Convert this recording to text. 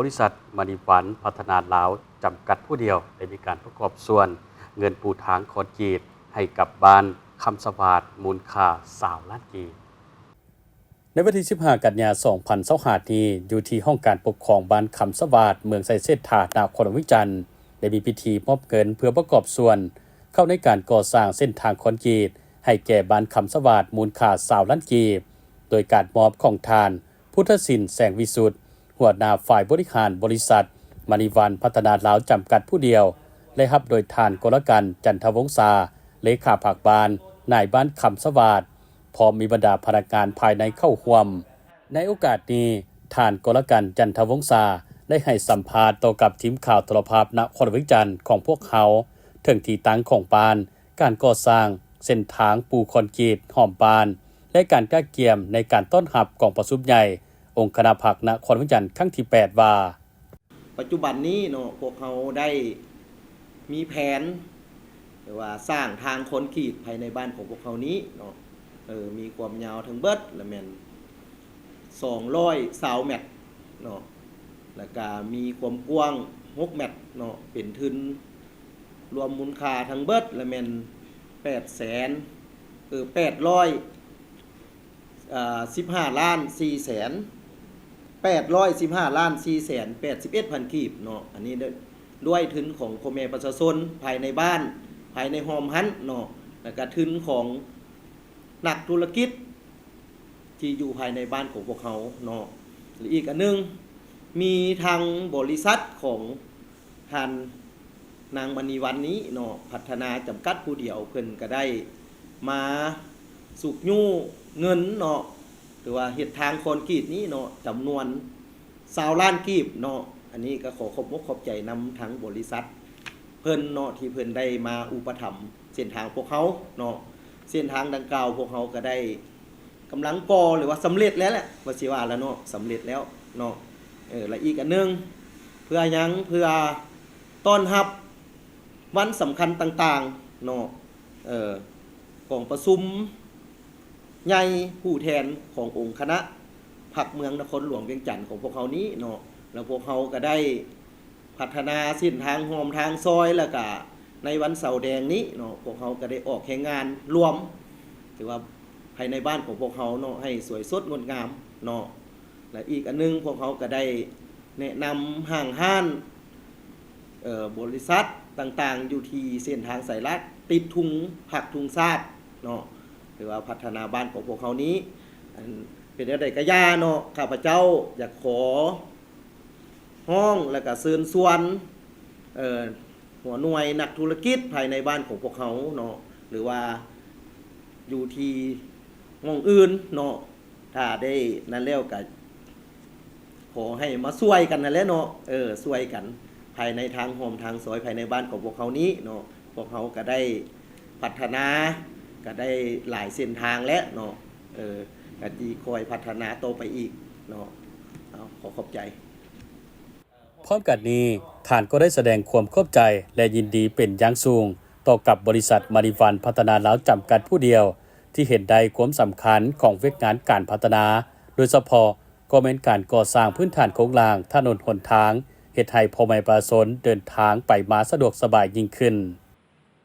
ບໍລິສັດມະນີວັນພັດທະນາລາວ ຈຳກັດຜູ້ດຽວ ໄດ້ມີການປະກອບສ່ວນເງິນປູທາງຄອນກຣີດໃຫ້ກັບບ້ານຄຳສະຫວາດ ມູນຄ່າຊາວລ້ານກີບ. ໃນວັນທີສິບຫ້າ ກັນຍາ ສອງພັນຊາວຫ້ານີ້ ຢູ່ທີ່ຫ້ອງການປົກຄອງບ້ານຄຳສະຫວາດ ເມືອງໄຊເສດຖາ ນະຄອນຫຼວງວຽງຈັນ ໄດ້ມີພິທີມອບເງິນເພື່ອປະກອບສ່ວນເຂົ້າໃນການກໍ່ສ້າງເສັ້ນທາງຄອນກຣີດໃຫ້ແກ່ບ້ານຄຳສະຫວາດ ມູນຄ່າຊາວລ້ານກີບ ໂດຍການມອບຂອງທ່ານ ພຸດທະສິນ ແສງວິສຸດ ຫົວໜ້າຝ່າຍບໍລິຫານບໍລິສັດມະນີວັນພັດທະນາລາວ ຈຳກັດຜູ້ດຽວ ແລະ ຮັບໂດຍທ່ານ ກໍລະກັນ ຈັນທະວົງສາ ເລຂາພັກບ້ານ ນາຍບ້ານຄຳສະຫວາດ ພ້ອມມີບັນດາພະນັກງານພາຍໃນເຂົ້າຮ່ວມ. ໃນໂອກາດນີ້, ທ່ານ ກໍລະກັນ ຈັນທະວົງສາ ໄດ້ໃຫ້ສຳພາດຕໍ່ກັບທີມຂ່າວໂທລະພາບນະຄອນຫຼວງວຽງຈັນຂອງພວກເຮົາ ເຖິງທີ່ຕັ້ງຂອງບ້ານ, ການກໍ່ສ້າງເສັ້ນທາງປູຄອນກຣີດຮອບບ້ານ ແລະ ການກະກຽມໃນການຕ້ອນຮັບກອງປະຊຸມໃຫຍ່ອົງຄະນະພັກນະຄອນວຽງຈັນຄັ້ງທີແປດ ວ່າ ປັດຈຸບັນນີ້ເນາະ ພວກເຮົາໄດ້ມີແຜນ ຫຼືວ່າສ້າງທາງຄອນກຣີດພາຍໃນບ້ານຂອງພວກເຮົານີ້ເນາະ ເອີ ມີຄວາມຍາວທັງເບິດລະແມ່ນສອງຮ້ອຍຊາວແມັດເນາະ ແລ້ວກະມີຄວາມກວ້າງຫົກແມັດເນາະ ເປັນທຶນລວມມູນຄ່າທັງເບິດລະແມ່ນແປດແສນ ເອີ ແປດຮ້ອຍ ເອີ ສິບຫ້າລ້ານສີ່ແສນ ແປດຮ້ອຍສິບຫ້າລ້ານສີ່ແສນແປດສິບເອັດພັນກີບເນາະ ອັນນີ້ດ້ວຍທຶນຂອງພໍ່ແມ່ປະຊາຊົນພາຍໃນບ້ານ ພາຍໃນຮ່ອມຫັ້ນເນາະ ແລ້ວກະທຶນຂອງນັກທຸລະກິດທີ່ຢູ່ພາຍໃນບ້ານຂອງພວກເຮົາເນາະ ແລະ ອີກອັນໜຶ່ງ ມີທາງບໍລິສັດຂອງ ທ່ານນາງມະນີວັນນີ້ເນາະ ພັດທະນາຈຳກັດຜູ້ດຽວ ເພິ່ນກະໄດ້ມາຊຸກຍູ້ເງິນເນາະ ຫຼືວ່າເຮັດທາງຄອນກຣີດນີ້ເນາະ ຈຳນວນຊາວລ້ານກີບເນາະ ອັນນີ້ກະຂໍຂອບອົກຂອບໃຈນຳທາງບໍລິສັດເພິ່ນເນາະ ທີ່ເພິ່ນໄດ້ມາອຸປະຖຳເສັ້ນທາງພວກເຮົາເນາະ ເສັ້ນທາງດັ່ງກ່າວພວກເຮົາກະໄດ້ ກຳລັງກໍ່ ຫຼືວ່າສຳເລັດແລ້ວແຫຼະ ວ່າຊິວ່າລະເນາະ ສຳເລັດແລ້ວເນາະ ເອີ ລະອີກອັນໜຶ່ງ ເພື່ອຫຍັງ ເພື່ອຕ້ອນຮັບວັນສຳຄັນຕ່າງໆເນາະ ເອີ ກອງປະຊຸມໃຫຍ່ຜູ້ແທນຂອງອົງຄະນະພັກເມືອງນະຄອນຫຼວງວຽງຈັນຂອງພວກເຮົານີ້ເນາະ ແລ້ວພວກເຮົາກະໄດ້ ພັດທະນາເສັ້ນທາງຮ່ອມທາງຊອຍ ແລ້ວກະໃນວັນເສົາແດງນີ້ເນາະ ພວກເຮົາກະໄດ້ອອກແຮງງານລວມ ຖືວ່າພາຍໃນບ້ານຂອງພວກເຮົາເນາະ ໃຫ້ສວຍສົດງົດງາມເນາະ ແລະ ອີກອັນໜຶ່ງ ພວກເຮົາກະໄດ້ແນະນຳຫ້າງຮ້ານ ເອີ ບໍລິສັດຕ່າງໆ ຢູ່ທີ່ເສັ້ນທາງສາຍຫຼັກ ຕິດທຸງພັກທຸງຊາດເນາະ ຖືວ່າພັດທະນາບ້ານຂອງພວກເຮົານີ້ ອັນ ເປັນແນວໃດກະຢ່າເນາະ ຂ້າພະເຈົ້າຢາກຂໍ ຮ້ອງ ແລ້ວກະເຊີນຊວນ ເອີ ຫົວໜ່ວຍນັກທຸລະກິດພາຍໃນບ້ານຂອງພວກເຮົາເນາະ ຫຼືວ່າຢູ່ທີ່ໝ່ອງອື່ນເນາະ ຖ້າໄດ້ນັ້ນແລ້ວກະຂໍໃຫ້ມາຊ່ວຍກັນຫັ້ນແຫຼະເນາະ ເອີ ຊ່ວຍກັນພາຍໃນທາງຮ່ອມທາງຊອຍ ພາຍໃນບ້ານຂອງພວກເຮົານີ້ເນາະ ພວກເຮົາກະໄດ້ພັດທະນາ ກະໄດ້ຫຼາຍເສັ້ນທາງແລ້ວເນາະ ເອີ ກະຊິຄ່ອຍພັດທະນາຕໍ່ໄປອີກເນາະ ເອົາ ຂໍຂອບໃຈ. ພ້ອມກັນນີ້, ທ່ານກໍໄດ້ສະແດງຄວາມຂອບໃຈ ແລະ ຍິນດີເປັນຢ່າງສູງຕໍ່ກັບບໍລິສັດມະນີວັນພັດທະນາລາວ ຈຳກັດຜູ້ດຽວ ທີ່ເຫັນໄດ້ຄວາມສຳຄັນຂອງວຽກງານການພັດທະນາ, ໂດຍສະເພາະກໍແມ່ນການກໍ່ສ້າງພື້ນຖານໂຄງລ່າງ, ຖະໜົນຫົນທາງ, ເຮັດໃຫ້ພໍ່ແມ່ປະຊາຊົນເດີນທາງໄປມາສະດວກສະບາຍຍິ່ງຂຶ້ນ.